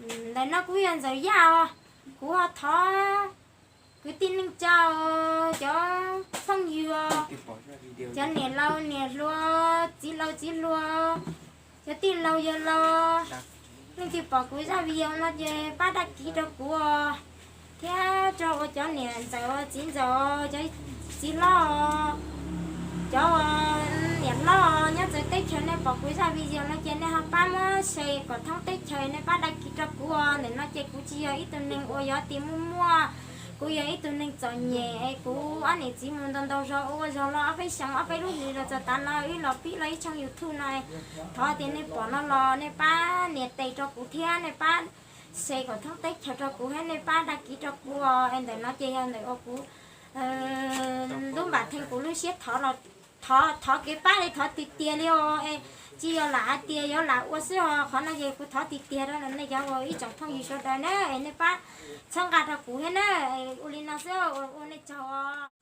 Ntawm no kuv yog Ntxawm Yaj os. Kuv ho thov kwv tij neej tsa, cov phooj ywg, cov niam laus niam hluas, txiv laus txiv hluas, cov tij laug yawg laus, leej twg pom kuv zaj video no ces pab dag kis rau kuv os, thiab rau ua cov niam ntxawm txiv ntxawm, cov txiv hlob, cov niam hlob nyob txawv teb chaws, nej pom kuv zaj video no ces nej ho pab muab share kom thoob teb chaws, nej pab dag kis rau kuv os. Ntawm no ces kuv tsis yog ib tug neeg uas yog tias muaj muaj, kuv yog ib tug neeg txom nyem, kuv ob niam txiv mus ntau ntau zos, ua zog los ob peb xyoos ob peb lub hlis los txog tav no wb los pib los ib tshooj YouTube no. Thov tias nej pom no los nej pab nias tes rau kuv thiab nej pab share kom thoob teb chaws rau kuv thiab nej pab dag kis rau kuv os. Ntawm no ces yog ntawm uas kuv lub npam theej kuv lub siab thov, thov kev pab li, thov tiag tiag li os. Tsis yog lam hais tias yuav lam ua xwb os, qhov no ces kuv thov tiag tiag rau nej cov uas ib tsoom phooj ywg sawv daws na, nej pab txhawb nqa rau kuv thiab na. Ua li no xwb, ua nej tsaug.